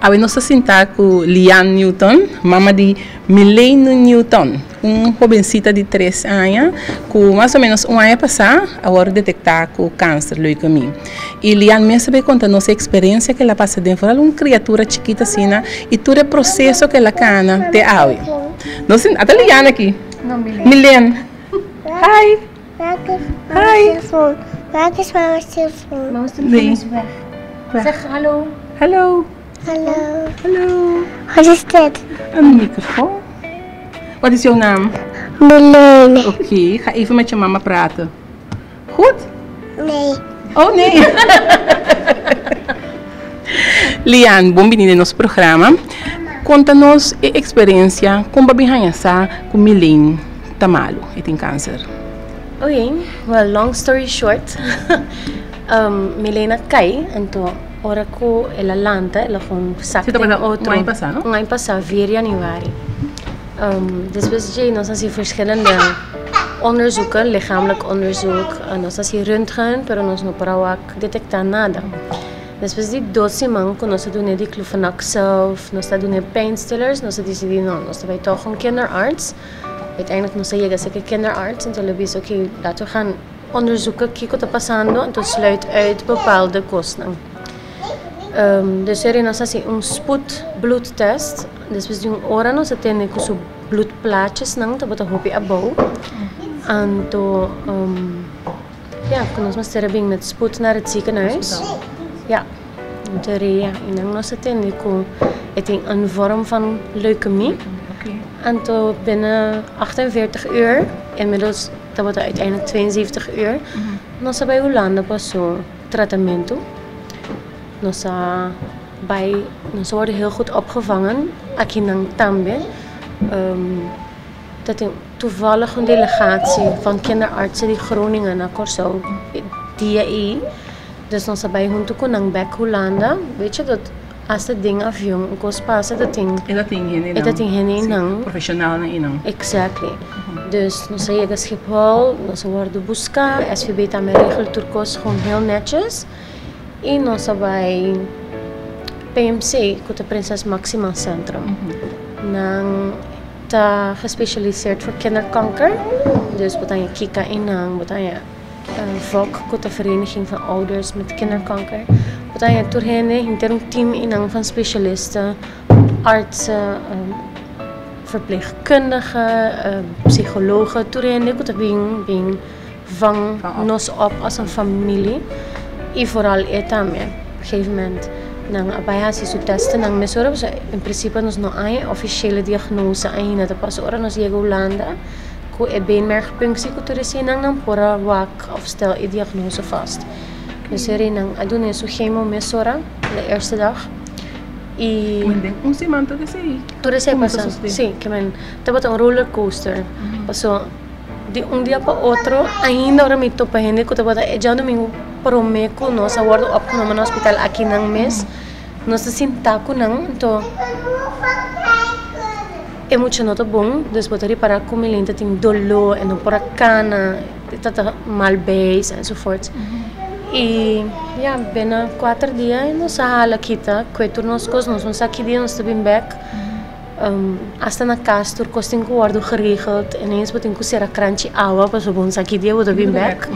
Awe nos ta sinta ku Lianne Newton, mama di Milene Newton, un hobencita di tres aña ku mas o menos un aña pasá a wòrdu detektá ku kanser, leukemie. I Lianne mes ta bay konta nos e eksperensia ku el a pasa den, foral un kriatura chikito asina i tur e proseso ku el a kana te awe. Nos tin, ata Lianne aki. No, Milene. Milene. Hi. Hi. Waar is mama's telefoon? Mama's telefoon is weg. Zeg hallo. Hallo. Hallo. Hallo. Wat is dit? Een microfoon. Wat is jouw naam? Milene. Oké, ga even met je mama praten. Goed? Nee. Oh nee. Lian, bon bini den nos programa. Konta nos e eksperensia kon bo a bin haña sa ku Milene ta malu, e tin kanser. Oké, well long story short, Milene a kai, anto ora ku el a lanta el a kon sak den otro. Un aña pasá, no? Un aña pasá, vier januari. Despues dje nos a hasi verschillende onderzoeken, lichamelijk onderzoek, nos a hasi röntgen, pero nos no por a wak detektá nada. Despues di dos siman ku nos a dun'é diclofenac zelf, nos ta dun'é pijnstillers, nos a disidí no, nos ta bai tòg un kinderarts. Uiteindelijk nos a yega serka kinderarts, enton el a bisa oké, laten we gaan onderzoeken kiko ta pasando, enton sluit uit bepaalde kosnan. Dus eri nos a hasi un spoed bloedtest, despues di un ora nos a tende ku su bloedplaatjesnan tabata hopi abou, anto ya ku nos mester a bin met spoed naar het ziekenhuis. Ya, anto eri ya, i nan nos a tende ku e tin un vorm van leukemie, anto binnen 48 uur, inmiddels tabata uiteindelijk 72 uur, nos a bai Hulanda pa su tratamentu. Nos a bai, nos a wòrdu heel goed opgevangen, akinan tambe. Ta tin toevallig un delegatie van kinderartsen di Groningen na Kòrsou e dia ei. Dus nos a bai huntu ku nan bèk Hulanda. Weet je dat hasta den avion un kos pasa ta tin. E ta tin hende nan. E ta tin hende nan. Profeshonalnan einan. Exactly. Dus nos a yega Schiphol, nos a wòrdu buská, SVB tambe a regel tur kos gewoon heel netjes. I nos a bai PMC, ku ta Prinses Maxima Centrum. Nan ta gespecialiseerd voor kinderkanker, dus bo ta haña kika einan, bo ta haña VOK, ku ta Vereniging van Ouders met Kinderkanker. Bo ta haña tur hende, henter un team einan van specialisten, artsen, verpleegkundigen, psychologen, tur hende ku ta bin bin vang nos op as un familie i vooral e tambe. Op een gegeven moment nan a bai hasi su testennan mesora pasobra en principio nos no hay e officiële diagnose ainda, ta pas ora nos yega Hulanda ku e beenmergpunctie ku tur eseinan nan por a wak of stel e diagnose vast. Dus e rei nan a dun'e su chemo mesora de eerste dag i. Den un siman tur esei. Tur esei pasa, si, ke men tabata un rollercoaster pasobra. Di un dia pa otro ainda ora mi topa hende ku tabata e djadumingu promé ku nos a wòrdu opgenomen na hospital aki nan mes, nos ta sinta ku nan anto e mucha no ta bon, dus bo ta ripará ku Milene ta tin doló, e no por a kana, e ta ta mal beis enzovoorts. I ya bena kuater dia nos a hala kita kue tur nos kos, nos no sa ki dia nos ta bin bèk. Hasta na kas tur kos tin ku wòrdu geregeld, ineens bo tin ku sera kranchi awa pasobra bo no sa ki dia bo ta bin bèk.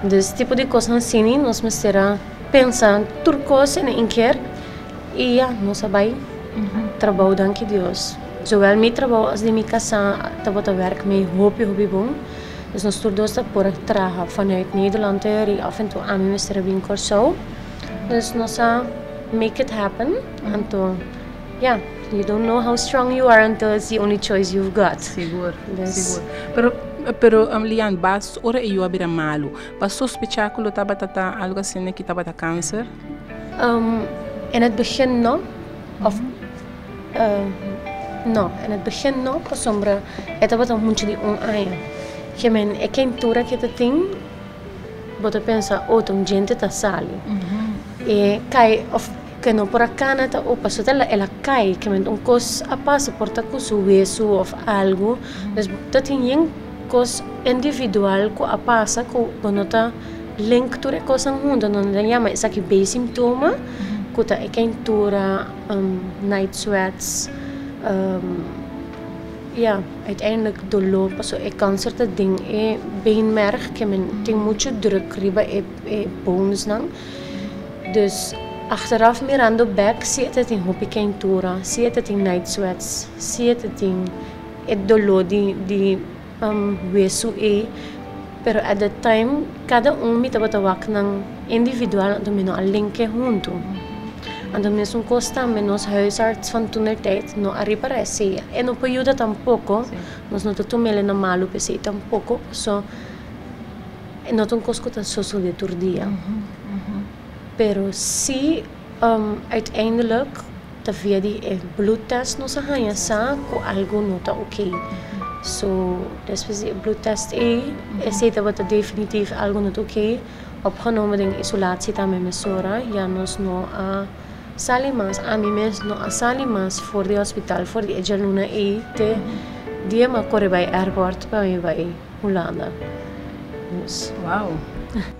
Dus tipo di kosnan asina nos mester a pensa tur kos en een keer i ya, nos a bai trabou danki Dios. Zowel mi trabou as di mi kasá tabata wèrk mee hopi hopi bon. Dus nos tur dos ta por a traha vanuit Nederland i af en toe ami mester a bin Kòrsou. Dus nos a make it happen anto. Ya, you don't know how strong you are until it's the only choice you've got. Sigur, sigur. Pero, pero um, Lian, bas ora e yu a bira malu, bas sospechá ku lo tabata ta algo asina ki tabata kanser? Um, in het begin no, of uh, no, in het begin no, pasobra e tabata un mucha di un aña. Ke men e keintura ke ta tin, bo ta pensa, oh, ta un djente ta sali. E kai, of Ke no por a kana ta opa so ta el a kai ke men un kos a pasa por ta ku su wesu of algu dus ta tin yen kos individual ku a pasa ku bo no ta link tur e kosnan huntu no ta yama esaki bei simptoma. Ku ta e keintura, night sweats, ja, uiteindelijk doló paso e kanser ta den e beenmerg ke men tin muchu druk riba e e bonesnan. Dus achteraf mirando bek si e ta tin hopi keintura, si e ta tin night sweats, si e ta tin e doló di di wesu ei, pero at that time kada un mi tabata wak nan individual anto mi no a link e huntu. Anto mesun kos tambe nos huisarts van toenertijd no a ripara esei. E no por yuda tampoko, nos no ta tum'el na malu p'esei tampoko, paso e no ta un kos ku ta sosode tur dia. Pero si uiteindelijk ta via di e bloedtest nos a haña sa ku algu no ta oké. So despues di e bloedtest ei, esei tabata definitif algu no ta oké. Opgenomen den isolatie tambe mesora, ya nos no a sali mas, ami mes no a sali mas for di hospital for di e djaluna ei te dia mi a kore bai airport pa mi bai Hulanda. Dus. Wow.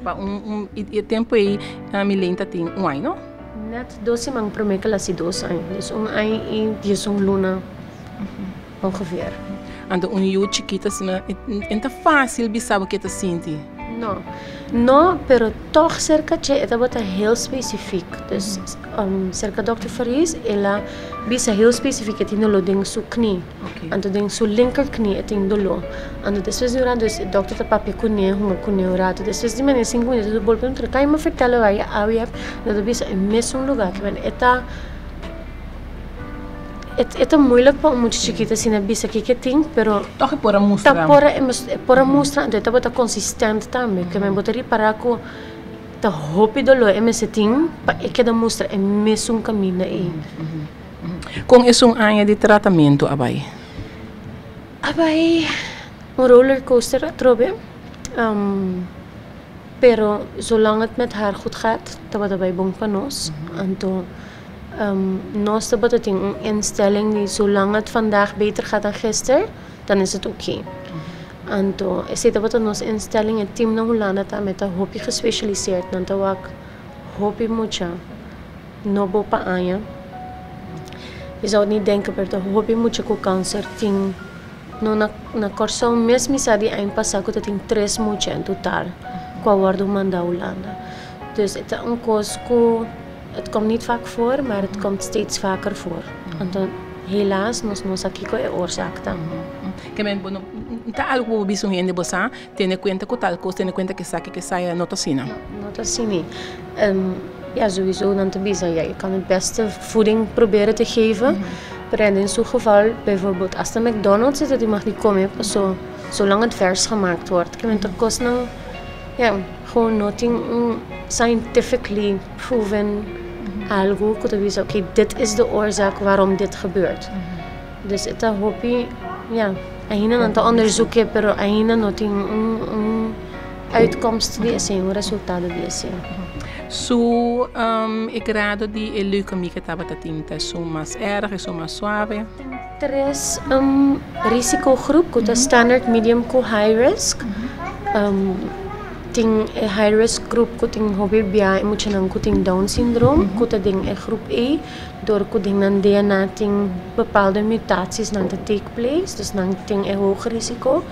Pa un un e tempo ei Milene ta tin un aña no? Net dos siman prome ke el hasi dos aña, dus un aña i diesun luna ongeveer. Anto un yu chikito asina e ta fácil bisa bo ke ta sinti? No, no, pero tòg serka dje e tabata heel specifiek. Dus serka dòkter Faris el a bisa heel specifiek e tin doló den su knie. Anto den su linkerknie e tin doló. Anto despues di un rato e dòkter ta papia kuné, hunga kuné un rato. Despues di manera sinku minuto e ta bolbe puntra, Kan yu mi fertèl wou ya awe yep? Anto ta bisa e mesun lugá. Kimen e ta e ta moeilijk pa un mucha chikito asina bisa kiko e tin, pero Tòg e por a mustra. Ta por a e por a mustra anto e tabata konsistent tambe. Kimen bo ta ripará ku ta hopi doló e mester tin pa e keda mustra e mesun kaminda ei. Kon esun aña di tratamentu a bai? A bai un rollercoaster atrobe, pero zolang het met haar goed gaat tabata bai bon pa nos. Anto nos tabata tin un instelling di zolang het vandaag beter gaat dan gister, dan is het oké. Anto esei tabata nos instelling, e team na Hulanda tambe ta hopi gespecialiseerd, nan ta wak hopi mucha. No bo pa aña. Je zou het niet denken pero ta hopi mucha ku kanser tin no na na Kòrsou mes mi sa di aña pasá ku ta tin tres mucha en total ku a wòrdu mandá Hulanda. Dus e ta un kos ku het komt niet vaak voor maar het komt steeds vaker voor. Anto helaas nos no sa kiko e oorzaak ta. Ke men bo no ta algu ku bo bisa un hende bo sa tene kuenta ku tal kos tene kuenta kesaki kesaya no ta asina. No ta asina. Ja, sowieso nan ta bisa, ja, je kan het beste voeding proberen te geven. Pero in su geval, bijvoorbeeld hasta McDonald's zit dat mag niet komen, paso zolang het vers gemaakt wordt. Ke men ta kosnan, ja, gewoon no tin un scientifically proven algo ku ta bisa, oké, dit is de oorzaak waarom dit gebeurt. Dus e ta hopi, ja, ainda nan ta onderzoeken, pero ainda no tin un un uitkomst di esei, un resultado di esei. Su e grado di e leukemie ke tabata tin ta esun mas erg, esun mas suave? Tin tres risicogroep ku ta standard, medium ku high risk. Tin e high risk groep ku tin hopi bia e muchanan ku tin down syndroom ku ta den e groep ei dor ku den nan DNA tin bepaalde mutaties nan ta take place, dus nan tin e hoog risico.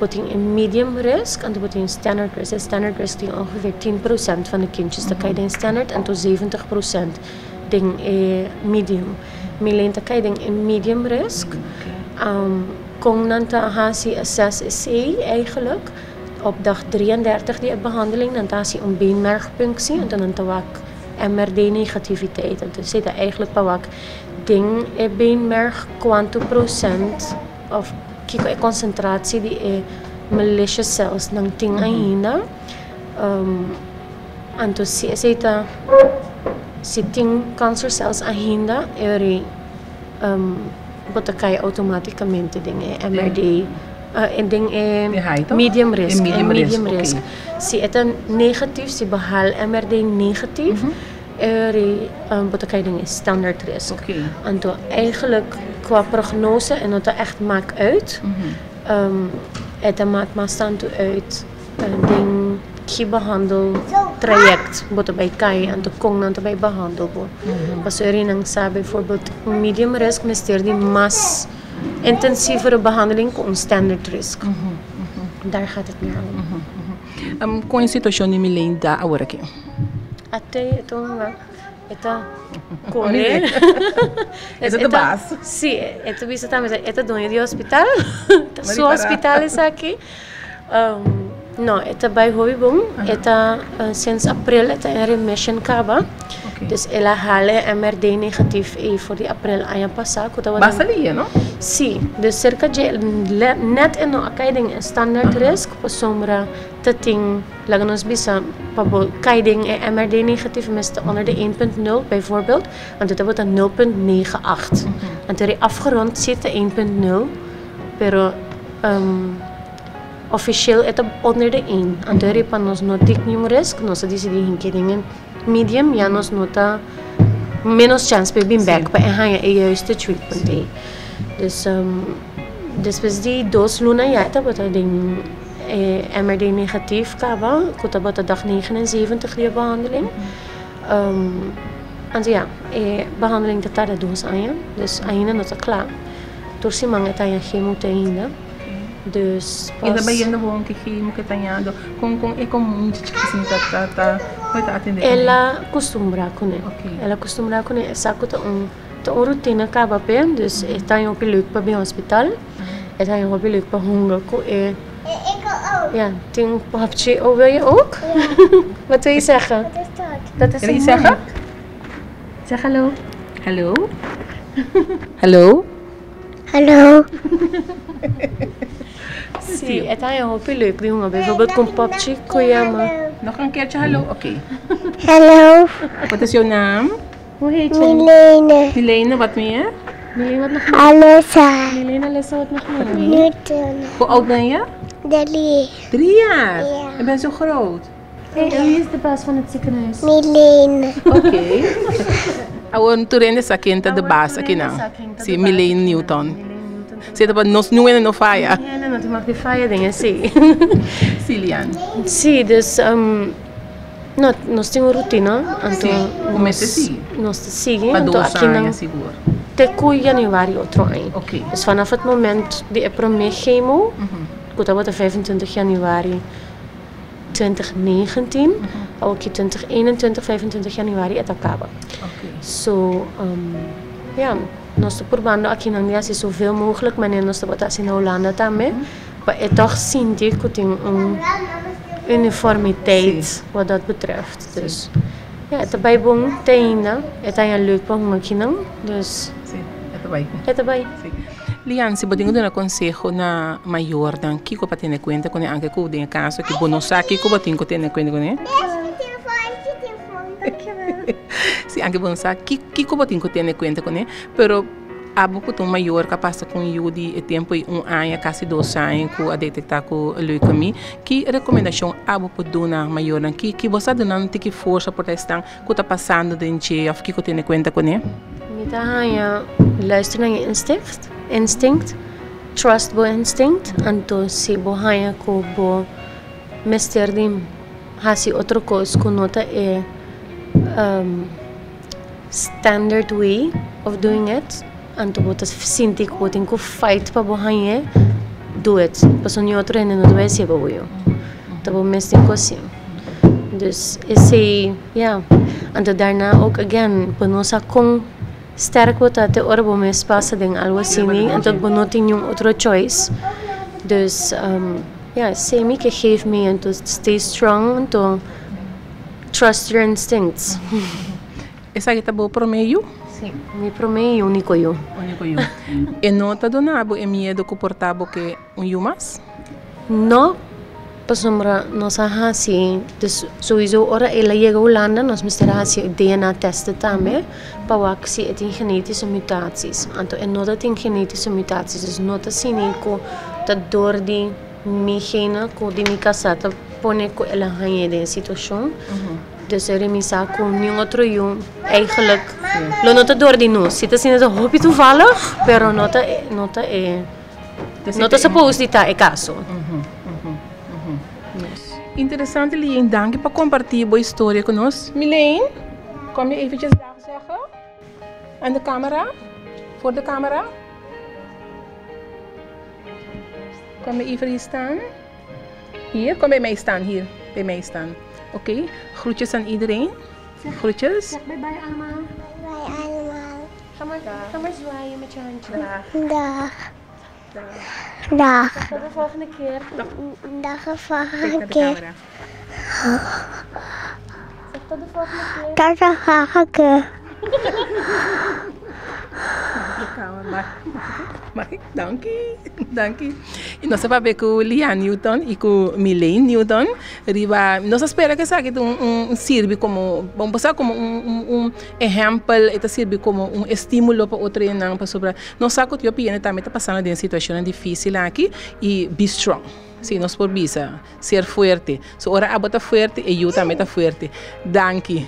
Bo tin e medium risk anto bo tin standard risk. E standard risk tin ongeveer 10% van de kindjes ta kai den standard anto 70% den e medium. Mileen ta kai den e medium risk. Kon nan ta hasi assess esei eigenlijk? Op dag 33 di e behandeling nan ta hasi un beenmergpunctie anto nan ta wak MRD negativiteit. Anto esei ta eigenlijk pa wak den e beenmerg kuantu procent of kiko e konsentratie di e malicious cells nan tin ainda. Anto si esei ta, si tin cancer cells ainda, e ora bo ta kai automaticamente den e MRD, den e medium risk, e medium risk. Si e ta negatief, si bo haal MRD negatief, E ora bo ta kai den e standaard risk. Anto eigenlijk qua prognose e no ta echt maak uit. E ta maak mas tantu uit den ki behandel. traject bo ta bai kai anto kon nan ta bai behandel bo. Pasobra eri nan sa bijvoorbeeld un medium risk mester di mas intensievere behandeling ku un standard risk. Daar gaat het meer om. Kon e situashon di Milene ta awor aki? Ate e ta un e ta kore. E ta de baas. Si, e ta bisa tambe e ta doño di hospital. Ta su hospital esaki. No, e ta bai hopi bon. E ta sinds april e ta en remission kaba. Dus el a hala e MRD negatief ei for di april aña pasá ku tabata. Basta dia, no? Sí, dus serka dje nèt e no a kai den e standaard risk pasobra ta tin, laga nos bisa, pa bo kai den e MRD negatief mester onder de een punt nul bijvoorbeeld, anto tabata nul punt negen acht. Anto ri afgerond si ta een punt nul, pero. Officieel e ta onder de een. Anto e riba nos no tik niun risk, nos a disidí hinke den e medium, ya nos no ta menos chance pa e bin bek pa e haña e juiste treatment ei. Dus despues di dos luna ya e tabata den e MRD negatief kaba, ku tabata dag 79 di e behandeling. Anto ya, e behandeling ta tarda dos aña, dus ainda no ta kla. Tur siman e ta haña chemo te ainda. Dus E ta pas. bayendo bon ki chemo ke ta hañando? Kon kon e komo un muchachi asin ta ta ta kon e ta atende El kuné? a kustumbrá kuné. El a kustumbrá kuné. E sa ku ta un ta un rutina kaba p'e, dus e ta haña hopi leuk pa bin hospital. E ta haña hopi leuk pa hunga ku e. Ik ook. Ja, tin un popchi. Oh, wil je ook? Wat wil je zeggen? Wat is dat? Dat is Wil je een zeggen? mic. Zeg hallo. Hallo. Hallo. Hallo. Sí, e ta haña hopi leuk di hunga. Bijvoorbeeld con popchi cu yama. Nog een keertje hallo? Oké. Hallo. Wat is jouw naam? Hoe heet je? Milene. Milene, wat meer? Milene, wat nog meer? Alessa. Milene, Alessa, wat nog meer? Newton. Hoe oud ben je? 3. 3 jaar? Ja. Je bent zo groot. Hey, en wie is de baas van het ziekenhuis? Milene. Oké. Awor tur hende sa ken ta de baas akinan. Si, Milene Newton. Si, ta nos nu no faya. Ja, no, no mag di faya dingen, si. Si, Lian. Si, dus no, nos tin un rutina, anto Si, kuminsá sigui. Nos ta sigui, Pa anto 2 aki aña nan sigur. Te ku januari otro aña. Dus vanaf het moment di e promé chemo, ku tabata 25 januari 2019, awor 2021, 25 januari e ta kaba. So, ja, nos ta probando akinan di hasi zoveel mogelijk, manera nos tabata hasi na Hulanda tambe, pa e toch sinti ku tin un uniformiteit wat dat betreft. Dus ja, e ta bai bon te ainda, e ta haña leuk pa hunga akinan, dus Si, e ta bai. E ta bai. Si. Lian, si bo tin ku duna konseho na mayornan, kiko pa tene kuenta kuné, anke ku den e kaso ku bo no sa kiko bo tin ku tene kuenta kuné? Si, anke bo no sa kiko bo tin ku tene kuenta kuné, pero abo ku ta un mayor ku a pasa ku un yu di e tempu ei un aña, kasi 2 aña ku a detektá ku leukemia, ki rekomendashon abo por duna mayornan? Ki bo sa duna nan tiki forsa por ta esnan ku ta pasando den dje òf kiko tene kuenta kuné? Mi ta haña luister naar je instinct, instinct, trust bo instinct, anto si bo haña ku bo mester di hasi otro kos ku no ta e standard way of doing it, anto bo ta sinti ku bo tin ku fight pa bo hañ'é, do it. Pasobra ni otro hende no ta bai hasié pa bo yu. Ta bo mes tin ku hasié. Dus esei, ja. Anto daarna ook again, bo no sa kon sterk bo ta te ora bo mes pasa den algo asina, anto bo no tin ningun otro choice. Dus ja, esei mi ke geef mi, anto stay strong, anto trust your instincts. Esaki ta bo promé yu? Si, mi promé i úniko yu. Úniko yu. E no ta duna bo e miedu ku por ta bo ke un yu mas? No, pasobra nos a hasi, dus sowieso ora el a yega Hulanda nos mester a hasi DNA test tambe pa wak si e tin genetische mutaties. Anto e no ta tin genetische mutaties, dus no ta asina ku ta dor di mi gene ku di mi kasá ta pone ku el a haña den e situashon. Dus e remisa ku niun otro yu eigenlijk lo no ta dor di nos. Si ta asina ta hopi toevallig, pero no ta no ta e no ta suppose di ta e kaso. Interesante, Lien. Dank je pa comparti bo historia cu nos. Milene, kom je eventjes dag zeggen? Aan de camera? Voor de camera? Kom je even hier staan? Hier, kom bij mij staan. Hier, bij mij staan. Oké, groetjes aan iedereen. Groetjes. Zeg bye bye allemaal. Bye allemaal. Ga maar zwaaien met je handje. Dag. Dag. Tot de volgende keer. Dag de Kijk volgende naar de keer. camera. Zeg tot de volgende keer. Tot de volgende keer. De camera. Mag ik? Dank u. Dank u. Y nos a papia cu Lian Newton y cu Milene Newton. Riba, nos ta spera cu esaki un sirbi como, ban bisa como un ehempel, e ta sirbi como un estimulo pa otronan pasobra nos sa cu hopi hende tambe ta pasando den situacion dificil aki y be strong. Si, nos por bisa, ser fuerte. So ora abo ta fuerte y eu tambe ta fuerte. Dank u.